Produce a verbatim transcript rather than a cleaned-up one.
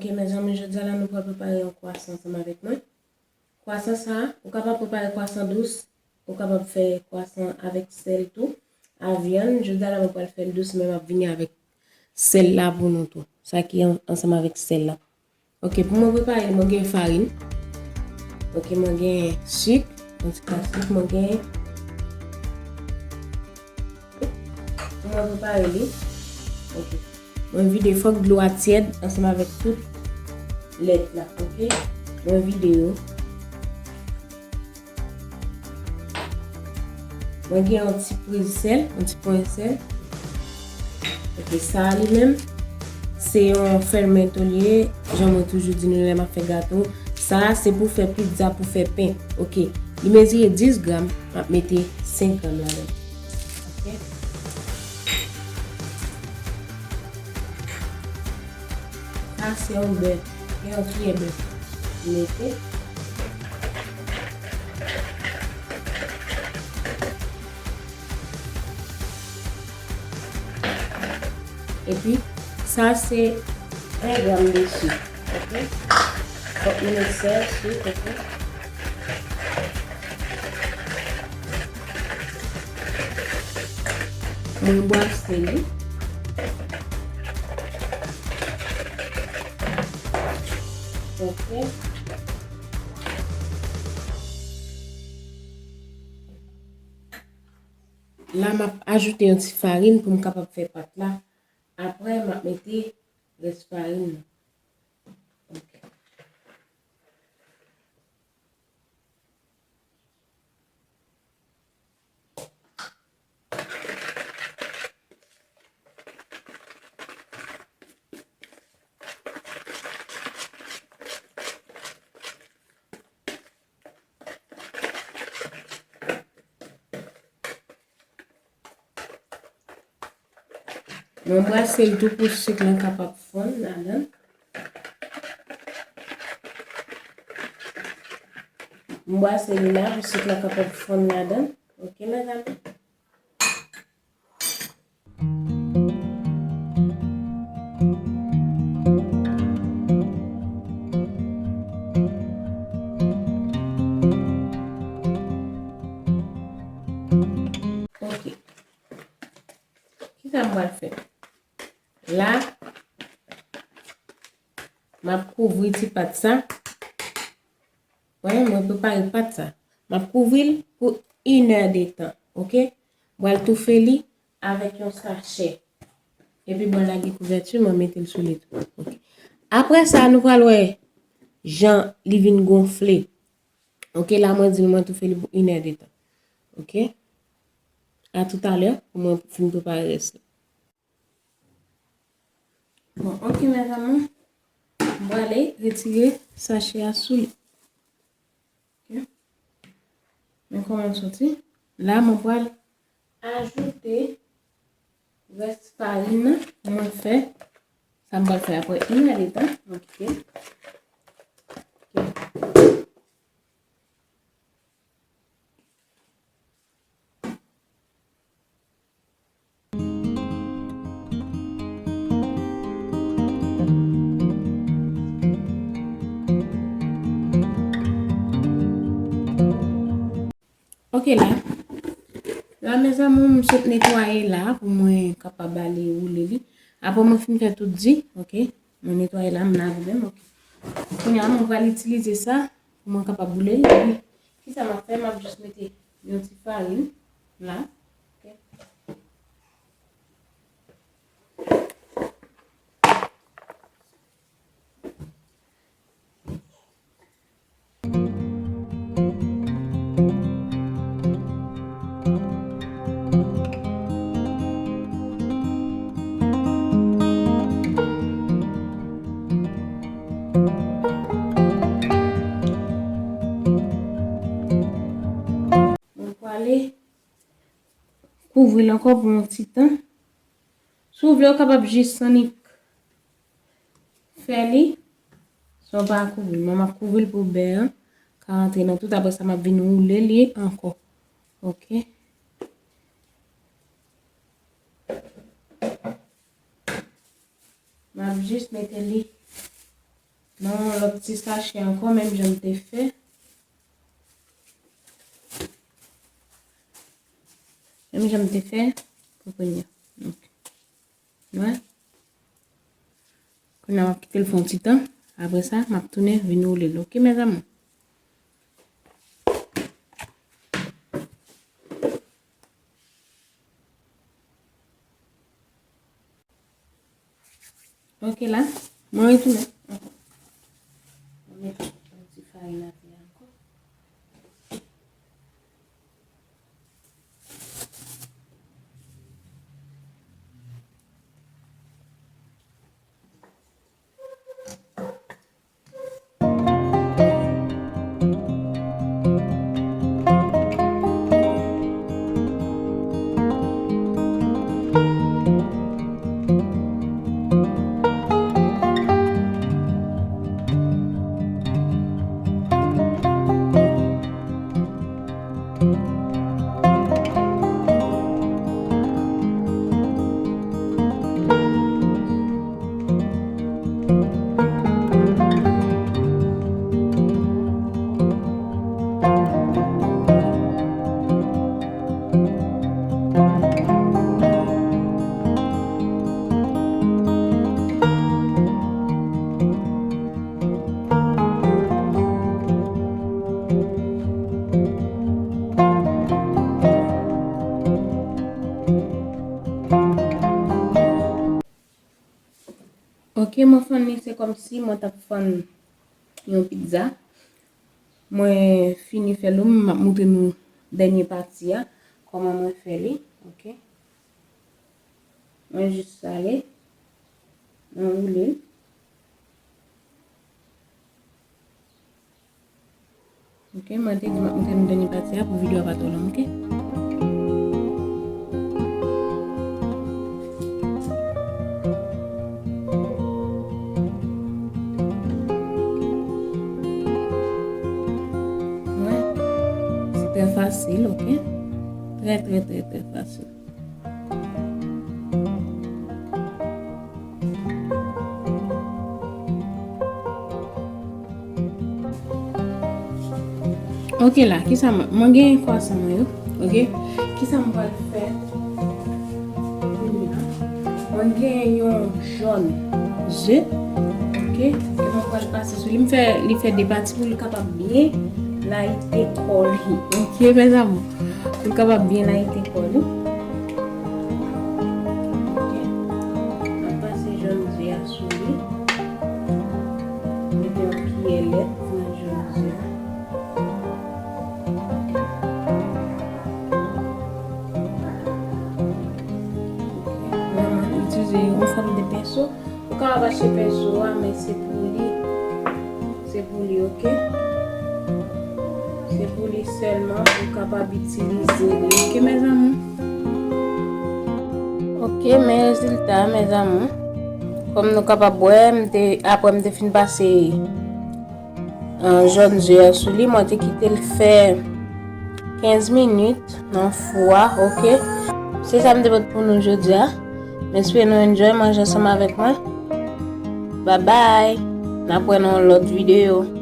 Ok, mezanmi, jodi a la, nou pral prepare yon kwasan ansanm avèk mwen. Kwasan sa, ou kapab prepare kwasan dous, ou kapab fè kwasan avèk sèl tou, a vyann. Jodi a la, mwen pral fè l dous, men m ap vini avèk sèl la pou nou tou. Sa ki an-, ansanm avèk sèl la. Ok, pou mwen prepare li, mwen gen farin. Ok, mwen gen sik, yon ti kras sik, mwen gen Pou mwen prepare li. Ok. Mwen vide, fòk dlo a tyèd ansanm avèk tout lèt la, ok? Mwen vide yo. Mwen gen yon ti priz sèl, yon ti pwen sèl. Ok, sa a li menm, se yon fermento li ye, jan mwen toujou di nou lè m ap fè gato. Sa a se pou fè pizza, pou fè pen, ok? Li mezire dis gram, m ap mete senk gram ladan. Ok. Sa se yon bè, yon kiyè bè. Mete. Epi, sa se en gram de sik, ok? Fòk nou met sèl, sik, ok? Mwen bwase li. Ok. La, m ap ajoute yon ti farin pou m kapab fè pat la. Apre, m ap mete rès farin nan. Ok. Mwen bwase l tou pou sik lan kapab fonn ladan. Mwen bwase li la pou sik lan kapab fonn ladan. Ok, mezanmi. Ok. Kisa m pral fè? La, m ap kouvri ti pat sa. Wè, mwen prepare pat sa. M ap kouvri l pou inè de tan, ok? M pral toufe li avèk yon sachè. Epi mwen lage kouvèti, mwen mete l sou li tou. Ok. Apre sa, nou pral wè jan li vin gonfle. Ok, la mwen di nou mwen toufe li pou inè de tan. Ok? A toutalè, pou mwen fin prepare rès la. Bon, ok, mezanmi. Mwen prale retire sachè a sou li. Ok. Men kòman l soti. La, mwen pral ajoute rès farin nan mwen fè. Sa m pral fè apre inè de tan. Mwen kite. Ok. Ok la. La, mezanmi, m sot netwaye la pou mwen kapab ale woule li. Apre mwen fin fè tout di, ok, mwen netwaye la, m lave men m, ok. Kounye a, mwen pral itilize sa pou mwen kapab woule l. Epi, kisa m ap fè? M ap jis mete yon ti farin la. Ok. Mwen prale kouvri l ankò pou yon ti tan. Si w vle, ou kapab jis annik fè li san w pa kouvri l. Mwen, m ap kouvri l pou bè an ka rantre nan tout. Apre sa, m ap vin woule li ankò. Ok. M ap jis mete li Nan yon lòt ti sachè ankò, menm jan m te fè. Menm jan m te fè pou premye. Ok. Wè. Kounye a, m ap kite l fè yon ti tan. Apre sa, m ap tounen vin woule l. Ok, mes amours? Ok, la, mwen retounen ankò. Mwen met yon ti farin atè ankò. Ok, mwen fann li, se kòmsi mwen t ap fann yon pizza. Mwen fini fè l, m ap montre nou dènye pati a, kòman mwen fè li, ok. Mwen jis sale, mwen woule l. Ok, mwen te di m ap montre nou dènye pati a pou videyo a pa twò long, ok? Wè, se trè fasil, ok? Trè, trè, trè, trè fasil. Ok, la, kisa mwen, mwen gen kwasan mwen yo, ok? Kisa mwen pral fè? Kounye a, mwen gen yon jòn ze, ok? E mwen pral pase sou li. M fè, li fè de pati pou li kapab byen layite kò li. Ok, mes amours? Pou l kapab byen layite kò li. Ok. M ap pase jòn ze a sou li. Mete yon kiyè lèt nan jòn ze a. Ok. Mwen, mwen itilize yon fòm de penso. Ou kapab achte penso a, men se pou li. Se pou li, ok? Se pou li sèlman ou kapab itilize li, ok, mes amours? Ok, men rezilta, mes amours. Kòm nou kapab wè, m te, apre m te fin pase, euh, jòn ze a sou li, mwen te kite l fè kenz minit nan fou a, ok? Se sa m te pote pou nou jodi a. M espere nou enjoy manje ansanm avèk mwen. Babay! N ap wè nan yon lòt videyo.